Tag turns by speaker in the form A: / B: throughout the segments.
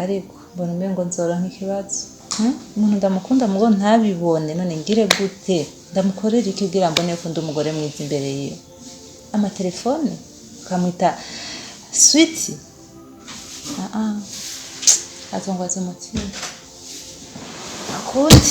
A: Ariko mbona umengo nzoronka ikibazo. Umuntu ndamukunda mugo ntabibone, none ngire gute? Ndamukorera iki kugira mbone ko ndi umugore mwiza imbere yiwe? Amatelefone ukamwita sweetie, ah ah, azongwaza umutima. Akundi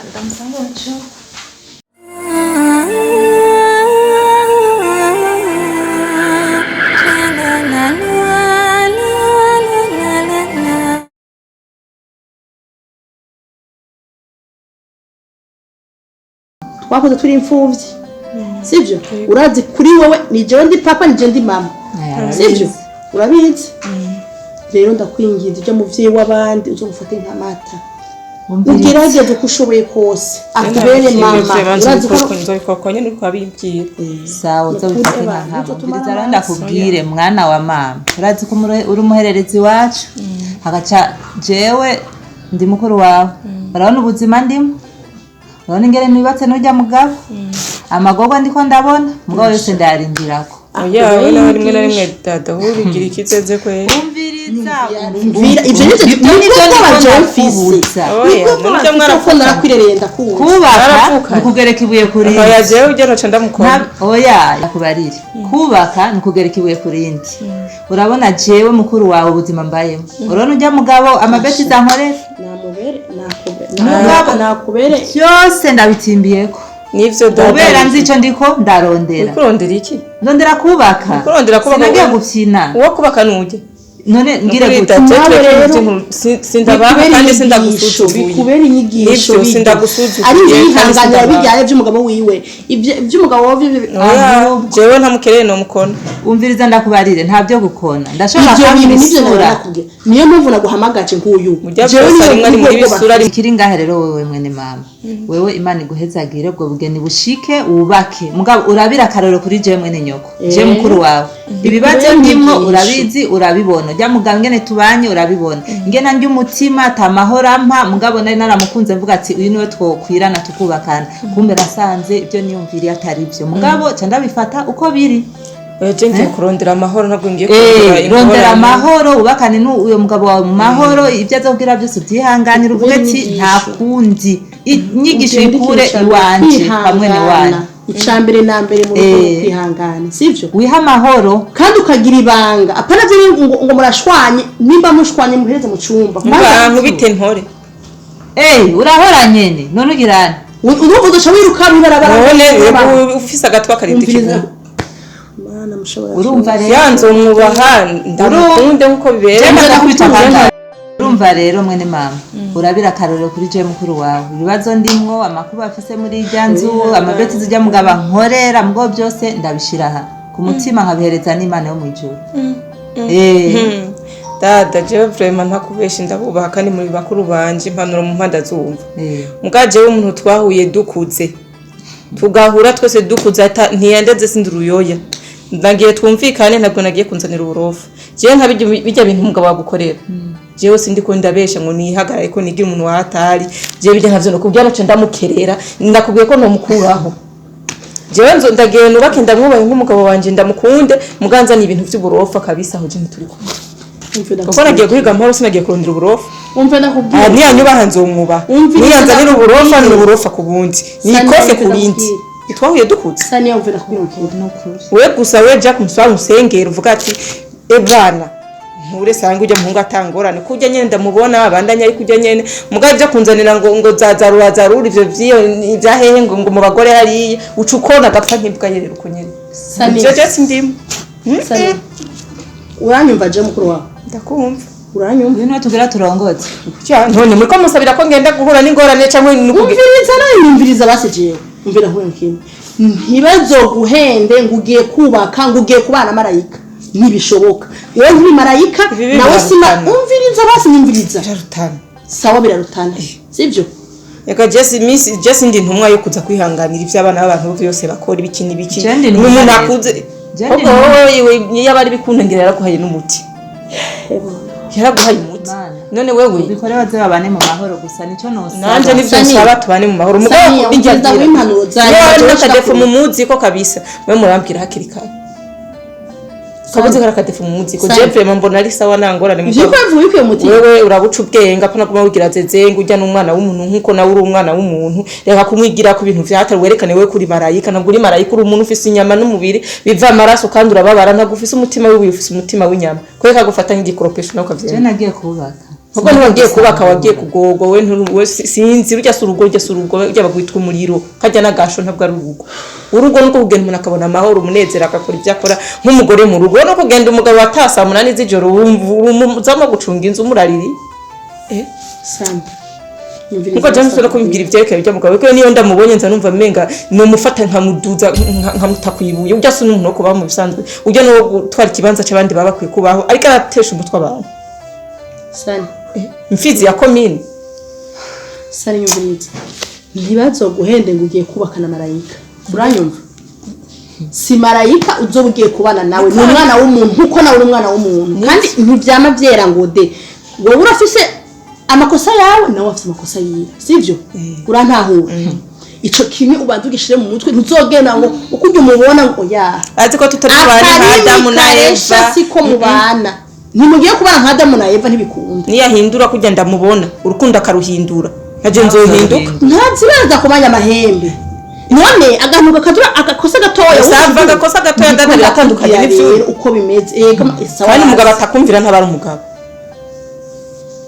A: ndamusanga mu cumba.
B: Twakoze turi imfuvyi, sibyo? Urazi kuri wowe ni jewe ndi papa, ni jewe ndi mama, sibyo? Urabizi rero, ndakwinginze, ujya muvyeyi w'abandi uzomufate nk'amata, ugerageze uko ushoboye kose akubere mama. Urazi ko
C: Nzobikora nyene uriko abibwira.
A: Sawa, uzobifate nka nkama. Umviriza rero ndakubwire, mwana wa mama, urazi ko uri umuhererezi wacu, hagaca jewe ndi mukuru wawe. Urabona ubuzima ndimo, urabona ingene nubatse n'urya mugabo, amagorwa ndiko ndabona, mugabo yose ndayarindirako.
C: Oya, we nawe rimwe na rimwe dada ubigira ikizeze kweri.
A: Umviriza.
B: Mvira ivyo nivyo.
A: Ibyo
B: nibyo
A: nivyo.
B: bwoba jewe mfise.
A: Ndakubuza.
C: Oya,
B: Nibwo
C: none
B: bwoba
C: ivyo
B: mfise, ko
C: mwaravukanye.
B: narakwirereye, ndakuzi.
A: Kubaka
C: Baravukanye.
A: ni ukugereka ibuye ku rindi.
C: Oya, jewe ujya noca ndamukora.
A: Oya, kubarire, kubaka ni ukugereka ibuye ku rindi. Urabona jewe mukuru wawe ubuzima mbayemo, urabona ujya mugabo amabeti zankorera.
B: Namubere, nakubere.
A: Mugabo.
B: Nakubere.
A: Byose ndabitimbiyeko
C: Nivyo dada.
A: kubera nzi ico ndiko ndarondera.
C: Uriko urondera iki?
A: Ndondera kubaka.
C: Uriko urondera kubaka.
A: Sinagiye gupyina.
C: Uwo kubaka nuje.
A: None ngire
C: Nukuri
A: gute?
C: dada,
B: Nawe
C: tureke
B: rero,
C: ibintu sindabaha
B: bikubere
C: kandi
B: inyigisho,
C: sindagusuzuguye.
B: bikubere inyigisho.
C: Nivyo,
B: Bijya.
C: sindagusuzuguye,
B: Ari
C: kandi
B: yihanganira
C: sindabaha.
B: bijyanye by'umugabo wiwe, ibyo by'umugabo wawe
C: Oya, jewe ntamukereye nomukona.
A: Umviriza ndakubarire, nta byo gukona, ndashobora
B: Ibyo
A: kwanga
B: bintu nibyo
A: isura.
B: nakubwira, niyo mpamvu naguhamagaje nk'uyu.
C: Mujya
B: Jewe
C: byose
B: niyo
C: rimwe ari muri
B: bwoba.
C: bisura ari
A: Ikiri ngahe rero, wewe mwene mama, wewe Imana iguhezagire, ubwo bugeni bushike, wubake, mugabo urabira akarorero kuri jewe mwene nyoko, jewe mukuru wawe. Ibibazo
B: Bikubere
A: ndimwo
B: inyigisho.
A: urabizi, urabibona ujya mugabo ingene tubanye, urabibona ingene ndya umutima atamahoro ampa. Mugabo nari naramukunze, mvuga ati uyu niwe twokwirana tukubakana, kumbe nasanze ibyo niyumviriye atari byo. Mugabo ca ndabifata uko biri.
C: Oya, je ngiye kurondera amahoro, ntabwo ngiye kurondera
A: Rondera
C: ingorane.
A: amahoro, wubakane n'uyo mugabo wawe mu mahoro. Ibyo azokubwira byose ubyihanganire, uvuge ati nta kundi. Inyigisho
B: Ugende
A: ikure
B: ikintu ca
A: iwanje
B: mbere,
A: hamwe n'iwanyu.
B: kwihangana. Ica mbere na mbere mu rugo ni kwihangana, sivyo?
A: Wiha amahoro.
B: Kandi ukagira ibanga, apana byo ngo murashwanye. Nimba mushwanye, muhereze mu cyumba.
C: Mba nkubite ntore.
A: Urahora nyene, none ugirane.
B: Urumva ugaca wiruka mw'ibarabara.
C: None ubu ufise agatwa karinda
B: Umviriza.
C: ikibuno.
B: Mana mushobora.
A: Urumva rero.
C: Yanzomwubaha, ndamukunde nkuko bibereye.
A: Jewe ndakubita kangahe? Urumva rero mwene mama, urabira akarorero kuri jewe mukuru wawe, ibibazo ndimwo, amakuba afise muri irya nzu, amabeti zijya mugaba nkorera, mugabo byose ndabishira aha ku mutima, nkabihereza n'Imana yo mu ijuru.
C: Dada, jewe vraiment ntakubesha, ndabubaha kandi muri bakuru banje, impanuro mu mpanda zumva. Muga jewe umuntu twahuye dukuze, tugahura twese dukuze, ata ntiyandeze, sindi uruyoya. Nagiye twumvikane, ntabwo nagiye kunzanira uburofa. Jewe nka bijya bintu umugabo wagukorera, jewe sindi ko ndabesha ngo nihagarare ko nigira umuntu watari. Jewe bijya ntavyo nokubwira, naco ndamukerera, ndakubwiye ko nomukuraho. Jewe nzo ndagiye nubake, ndamwubahe nk'umugabo wanje, ndamukunde, muganza ni ibintu vy'uburofa kabisa, aho je ntituri kumwe, kuko nagiye guhiga amahoro, sinagiye kurondera uburofa.
B: Umve ndakubwira.
C: Aha niyanyubaha nzomwubaha.
B: Umviriza.
C: Niyanzanira uburofa, ni uburofa ku bundi, ni
B: Sani,
C: ikofe
B: umve
C: ku rindi.
B: ndakubwira.
C: Twahuye dukuze.
B: Sani, umve ndakubwira ikintu.
A: Nukuri.
C: We gusa we Jack musaba musengera, uvuga ati ebana nture sanga ujya muhungu atangorane ko ujya nyene ndamubona abandanya, ariko ujya nyene mugabo ibyo kunzanira ngo zazarura zarura ivyo vyiyo ibya hehe ngo mu bagore hariya uca ukona agapfa nk'imbwa yerera uko nyene.
B: Sani.
C: Ivyo je sindimo.
B: Sani, uranyumva je mukuru wawe?
C: Ndakumva.
B: Uranyumva?
A: Uyu niwe tugira turongoze.
C: Ya, none muriko musabira ko ngenda guhura n'ingorane canke nukugira?
B: Umviriza nawe, nyumviriza basi. Jewe umvira nkubwira ikintu: ntibazoguhende ngo ugiye kubaka, ngo ugiye kubana marayika. Ntibishoboka, wowe nturi marayika.
C: Ibi
B: Nawe sima.
C: birarutana.
B: Umviriza basi, nyumviriza.
C: Birarutana.
B: Sawa, birarutana, sibyo?
C: Eka Jesse Miss Jesse, ndi intumwa yo kuza kwihanganira ivy'abana b'abantu byose bakora ibiki n'ibiki?
A: Je ndi intumwa
C: N'umuntu
A: rero.
C: akuze.
A: Je ndi
C: Ahubwo wowe niyo aba ari bikunda, ngira yaraguhaye n'umuti, yaraguhaye umuti.
A: Mana.
C: None wewe
A: Ubikore, baze babane mu mahoro gusa, nico nosaba.
C: Nanje nivyo
B: Sani.
C: nsaba, tubane mu mahoro.
B: Sani,
C: Mugabo bijya
B: umviriza w'impanuro zanjye,
C: niba
B: jewe
C: n'akadefo
B: nshaka
C: mumuzi ko kabisa, mwe murambwira hakiri kare. Kabuze kari akadefu mu muziko.
B: Sana.
C: Je vraiment mbona ari sawa, nta ngorane
B: Ivyo
C: mugabo.
B: ko yavuye ukuye umutima.
C: Wewe urabuca ubwenge, apana guma wigira zezenga. Urya n'umwana w'umuntu nkuko nawe uri umwana w'umuntu. Reka kumwigira ku bintu vyatari, werekane wewe kuri marayika. Ntabwo uri marayika, uri umuntu ufise inyama n'umubiri biva amaraso, kandi urababara. Ntabwo ufise umutima w'ibuye, ufise umutima w'inyama. Kwereka gufata nk'igikoropesho nawe
A: Je
C: ukavyemera.
A: nagiye kubaka.
C: Kuko ntiwagiye kubaka, wagiye kugogwa. We we sinzi, rujya si urugo, rujya si urugo, rujya bagwitwa umuriro kajya n'agasho, ntabwo ari urugo. Urugo nuko kugenda umuntu akabona amahoro, umunezero, agakora ibyo akora nk'umugore mu rugo, no kugenda umugabo ataha saa 8 z'ijoro, wumva uzamo gucunga inzu umurariri.
B: Sana.
C: Nkuko James no kubibwira ivyerekeye ibyo mugabo, kuko niyo ndamubonye nza numva menga nomufata nkamuduza, nkamuta kwibuye. Ujya si n'umuntu wo kubaho mu bisanzwe, ujya no gutwara ikibanza c'abandi baba bakwiye kubaho, ariko aratesha umutwe abantu.
B: Sana.
C: Imfizi ya komine.
B: Sana, nyumviriza, ntibazoguhende ngo ugiye kubaka na marayika. Uranyumva? Si marayika uzoba ugiye kubana nawe, ni umwana w'umuntu nkuko nawe uri umwana w'umuntu, kandi ntivyama vyera ngo de. Wowe urafise amakosa yawe, nawe afise amakosa yiwe, sivyo? Urantahura? Ico kimwe ubanza ugishire mu mutwe. Ntuzogenda ngo uko ujya umubona ngo oya.
C: Azi ko tutari tubana nka Adamu na
B: karesha.
C: Eva.
B: Siko mubana, ntimugiye kubana nka Adamu na Eva, ntibikunda.
C: Niyahindura kujya ndamubona, urukundo akaruhindura, nkaje nzohinduka.
B: Ntazibanza kumanya amahembe, none agantu kakadura agakosa gatoya.
C: Sava agakosa gatoya, dada, biratandukanye n'ivyo.
B: Rero uko bimeze, ego, sawa.
C: Kandi umugabo atakumvira ntabari umugabo,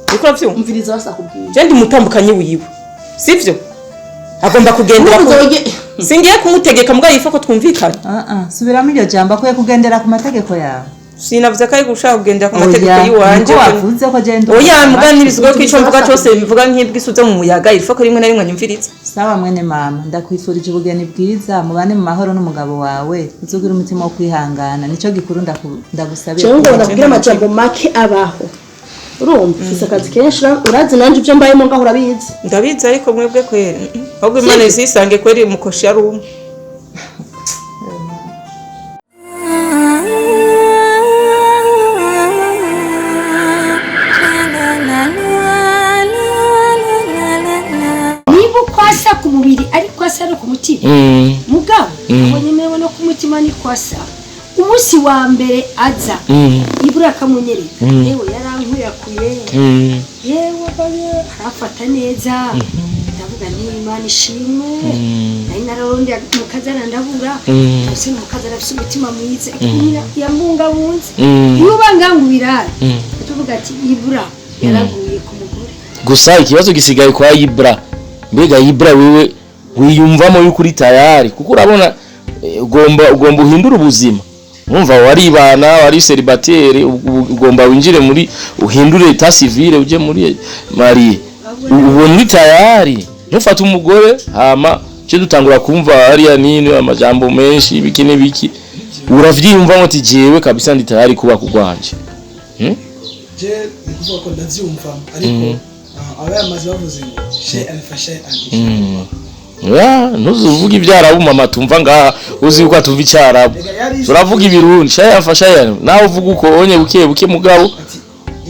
C: uriko uravyumva?
B: Umviriza, basakubwira.
C: Je ndi umutambukanyi wiwe, sivyo? Agomba kugendera ku singiye kumutegeka, mugabo yifa ko twumvikana.
A: Ah ah, subiramo iryo jambo, akwiye kugendera ku mategeko yawe.
C: Sinavuze ko ari gushaka kugendera ku mategeko
A: Oya,
C: y'iwanje.
A: niko wavuze ko je ndi
C: Oya,
A: umugabo.
C: muga ntibisigaye ko ico mvuga cose mvuga nk'ibwisuze mu muyaga. Ifa ko rimwe na rimwe anyumviriza.
A: Sawa mwene mama, ndakwifurije ubugeni bwiza, mubane mu mahoro n'umugabo wawe, uzugire umutima wo kwihangana, nico gikuru ndagusabira.
B: Jewe ngo nakubwira amajambo make abaho. Urumva ufise akazi kenshi, urazi nanje ibyo mbayemo ngaho, urabizi.
C: Ndabizi, ariko mwebwe kweri, ahubwo Imana izisange kweri umukoshi ari umwe.
D: Niba uko asa ku mubiri ariko asa no ku mutima, mugabo abonye mewe no ku mutima niko asa. Umunsi wa mbere aza ibura akamunyereka, yewe yarankuyakuye, yewe babe arafata neza. Ndavuga nti Imana ishimwe, nari nararundi mukazana ndabura ese mukazana afise umutima mwiza yambungabunze. Iyo ubangangubira tuvuga ati ibura yaraguye ku mugore.
E: Gusa ikibazo gisigaye kwa Ibra. Mbega Ibra, wewe wiyumvamo yuko uri tayari? Kuko urabona ugomba uhindura ubuzima. Numva waribana, wari célibataire, ugomba winjire muri, uhindure état civil, uje muri marié. Ubona uri tayari? Ntufate umugore hama cyo dutangura kumva hariya nini amajambo menshi, ibiki n'ibiki. Uravyiyumvamo ati jewe kabisa ndi tayari kuba kugwanje?
F: Je ni kuvuga ko ndavyumva, ariko aba yamaze bavuze ngo shay'an fa shay'an.
E: Ya, ntuzuvuge ibyarabu mama tumva ngaha, uzi yuko atumva icyarabu.
F: Ega yari
E: Turavuga ibirundi, shaya fasha nawe uvuga uko onye buke buke, mugabo
F: ati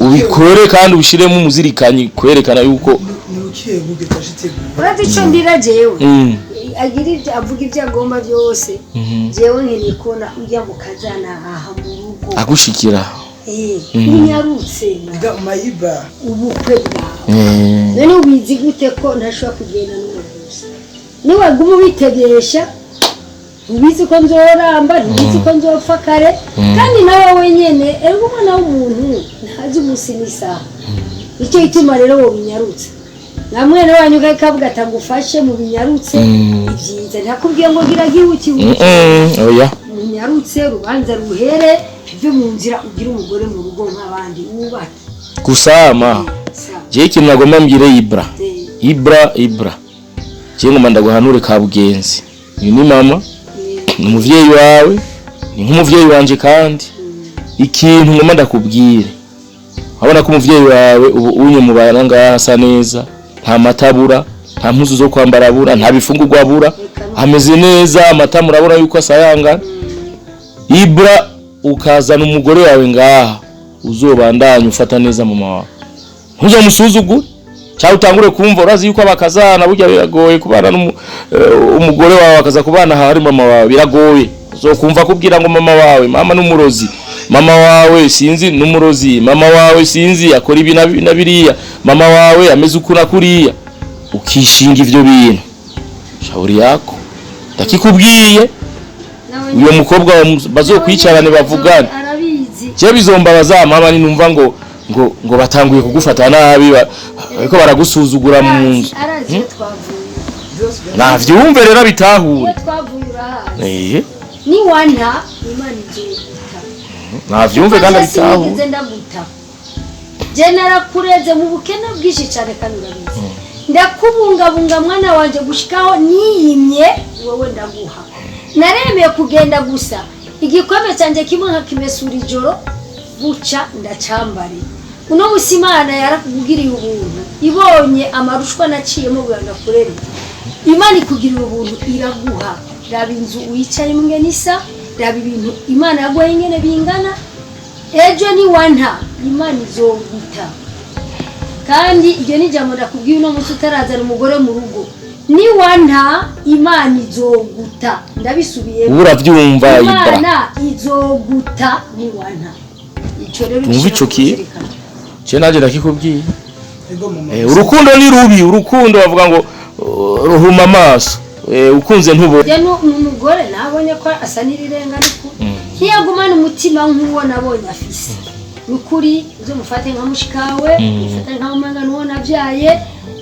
E: ubikore kandi ubishiremo umuzirikanyi kwerekana yuko
F: ni buke buke turashitegura.
D: Urazi ico ndira jewe? Agira ibyo avuga, ibyo agomba byose, jewe nkeneye kubona ujya mu kazana aha mu rugo.
E: Agushikira.
D: Unyarutse.
F: Ega mayiba.
D: Ubukwe bwawe. None ubizi gute ko ntashobora kugenda n'umuvuzi? Niwaguma ubitegesha, ubizi ko nzoramba, ntubizi ko nzopfa kare. Kandi nawe wenyene, erega umwana w'umuntu ntazi umunsi n'isaha. Icyo gituma rero wobinyarutse na mwene wanyu kavuga ati agufashe mu binyarutse ibyiza. Ntakubwiye ngo gira gihutihuti.
E: Oya.
D: Munyarutse urubanza ruhere, bive mu nzira, ugire umugore mu rugo nk'abandi, wubake.
E: Gusa ma
D: Sawa.
E: je ikintu nagomba mbwire Ibra. Ibra, Ibra, je ngomba ndaguhanure ka bugenzi. Uyu ni mama, ni umuvyeyi wawe, ni nk'umuvyeyi wanje. Kandi ikintu ngomba ndakubwire, urabona ko umuvyeyi wawe ubu unye mubana ngaha asa neza, nta mata abura, nta mpuzu zo kwambara abura, nta bifungurwa abura, ameze neza, amata murabona yuko asayangana. Ibra, ukazana umugore wawe ngaha, uzobandanye ufata neza mama wawe, ntuzamusuzugure cyangwa utangure kumva. Urazi yuko abakazana burya biragoye kubana umugore wawe akaza kubana ahari mama wawe, biragoye. Uzokumva kubwira ngo mama wawe, mama n'umurozi. Mama wawe sinzi n'umurozi, mama wawe sinzi akora ibi na biriya, mama wawe ameze uku na kuriya, ukishinga ivyo bintu. Shauri yako, ndakikubwiye. Uyo mukobwa bazokwicarane bavugane.
D: Arabizi.
E: Je bizombabaza mama ninumva ngo batanguye kugufata nabi, bariko baragusuzugura mu nzu.
D: Arazi iyo twavuye.
E: Navyumve rero bitahure.
D: Iyo twavuye urahazi. Niwanta, Imana izoguta.
E: Navyumve kandi abitahure.
D: Sinigeze ndaguta. Je narakureze mu bukene bwinshi cyane kandi urabizi. Ndakubungabunga mwana wanje gushikaho niyimye wowe ndaguha. Naremeye kugenda gusa igikombe cyanjye kimwe nkakimesura ijoro buca ndacambare. Uno musi Imana yarakugiriye ubuntu, ibonye amarushwa naciyemo kugira ngo akurere. Imana ikugirira ubuntu iraguha. Raba inzu wicayemo ingene isa, raba ibintu Imana yaguhaye ingene bingana. Ejo niwanta, Imana izoguta. Kandi iryo ni ijambo ndakubwiye uno munsi utarazana umugore mu rugo. Niwanta, Imana izoguta. Ndabisubiyemo.
E: Ubu uravyumva, Ibra?
D: Imana izoguta niwanta. Ico rero
E: Wumva ico kintu?
D: kuzirikana.
E: Je nanje ndakikubwiye.
F: Ego mama.
E: Urukundo ni rubi, urukundo bavuga ngo ruhuma amaso. Ukunze ntubone.
D: Je ni umugore nabonye ko asa n'irirenga, niko ntiyagumana umutima nk'uwo nabonye afise. Ni ukuri uzomufate nka mushikawe, umufate nka umwana n'uwo nabyaye,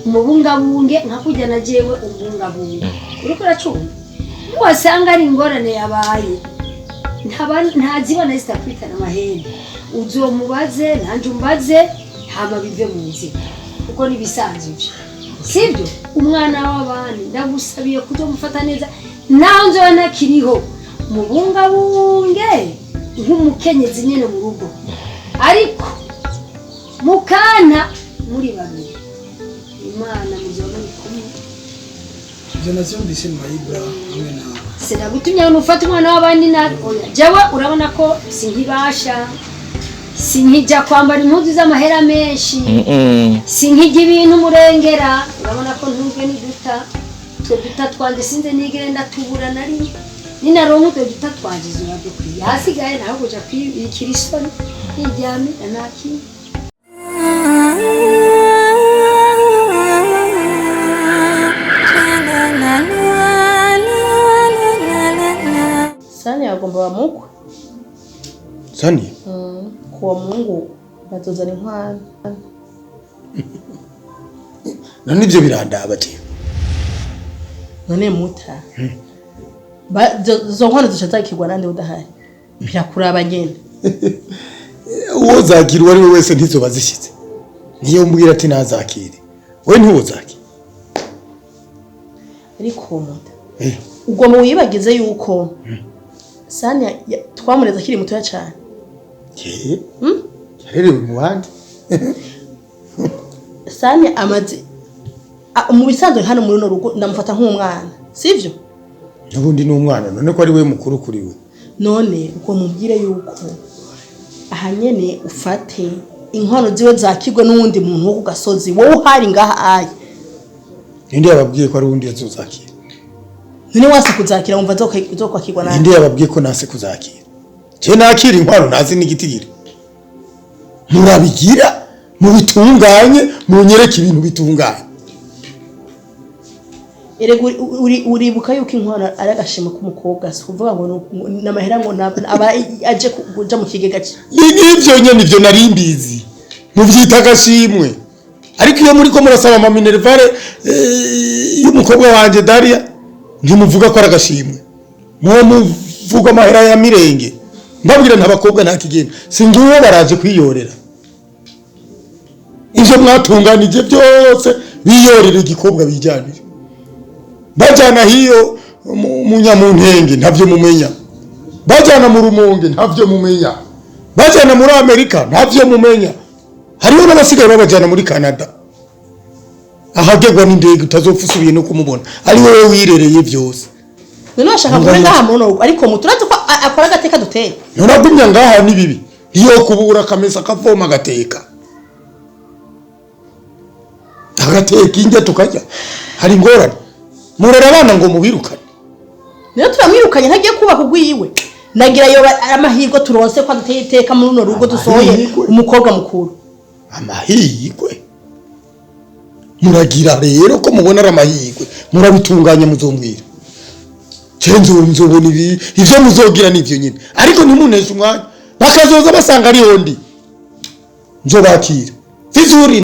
D: umubungabunge nka kurya na jewe umbungabunga. Uriko uracumva? Niwasanga ari ingorane yabaye, ntazibona zitakwitana amahembe, uzomubaze nanje umbaze, hama bive mu nzira, kuko nibisanzwe ivyo, sibyo? Umwana w'abandi ndagusabiye kuzomufata neza, naho nzoba ntakiriho, mubungabunge nk'umukenyezi nyene mu rugo. Ariko mukana muri babiri, Imana muzoba muri kumwe.
F: Ibyo navyumvise mama Ibra hamwe na
D: Sinagutumye ngo ufate umwana w'abandi nabi, oya. Jewe urabona ko sinkibasha, sinkijya kwambara impuzu z'amahera menshi, sinkijya ibintu murengera. Urabona ko ntunzwe n'iduta, utwo duta twanje sinze nigere ndatubura na rimwe. Ninaronka utwo duta twanje ziba dukwiye, hasigaye naho kuja kwibikira isoni niryamira nta kindi.
B: Sani yagomba bamukwe.
G: Sani?
B: Kuwa Mungu bazozana inkwano.
G: None ibyo birandaba je?
B: None muta, izo nkwano zica zakirwa nande udahari? Birakuraba nyene.
G: Uwo zakira uwo ari we wese ntizoba zishyitse. Niyo mbwira ati nazakire, we ntiwozakire.
B: Ariko muta, ugomba wibagize yuko Sani twamureze akiri mutoya cane.
G: Eh, yarerewe mu bandi.
B: Sani amaze mu bisanzwe hano muri runo rugo ndamufata nk'umwana, sivyo?
G: N'ubundi ni umwana, none ko ari we mukuru kuri we.
B: None ubwo mubwire yuko aha nyene ufate inkwano ziwe zakirwe n'uwundi muntu wo ku gasozi, wowe uhari ngaha aye.
G: Ninde yababwiye ko ari uwundi yazozakira?
B: None wase kuzakira, wumva zokwakirwa nande?
G: Ninde yababwiye ko nase kuzakira? Je nakira inkwano ntazi n'igitigiri? Murabigira mubitunganye, munyereke ibintu bitunganye.
B: Erega uribuka yuko inkwano ari agashima k'umukobwa, si kuvuga ngo n'amahera ngo aba aje kuja mu kigega ce.
G: Ni nk'ivyo nyene, ivyo nari mbizi, muvyita agashimwe. Ariko iyo muriko murasaba ama minerval y'umukobwa wanje Daria, ntimuvuga ko ari agashimwe, muwo muvuga amahera ya mirenge. Mbabwira nta bakobwa nta kigenda, singiwe baraje kwiyorera ivyo mwatunganije byose, biyorera igikobwa bijyanire, bajyana hiyo mu Nyamuntenge ntavyo mumenya, bajyana mu Rumonge ntavyo mumenya, bajyana muri Amerika ntavyo mumenya. Hariho n'abasigaye babajyana muri Canada, ahagerwa n'indege utazopfa usubiye no kumubona, ari wowe wirereye byose.
B: None washaka kuba ngaha muri runo rugo, ariko muturazi ko akora agateka duteye.
G: Nturagumya ngaha ni bibi, iyo kubura akamesa akavoma agateka, agateka indya tukarya, hari ingorane? Murera abana ngo mubirukane?
B: Niyo turamwirukanye ntagiye kubaka ugwiwe. Nagira yo amahirwe turonse ko aduteye iteka muri runo rugo dusohoye
G: Amahirwe.
B: umukobwa mukuru.
G: Amahirwe muragira rero ko mubona ari amahirwe, murabitunganya, muzombwira. Nzo nzobona ibi ivyo muzogira nivyo nyine, ariko ntimunteshe umwanya. Bakazoza basanga ariho ndi, nzobakira vizuri.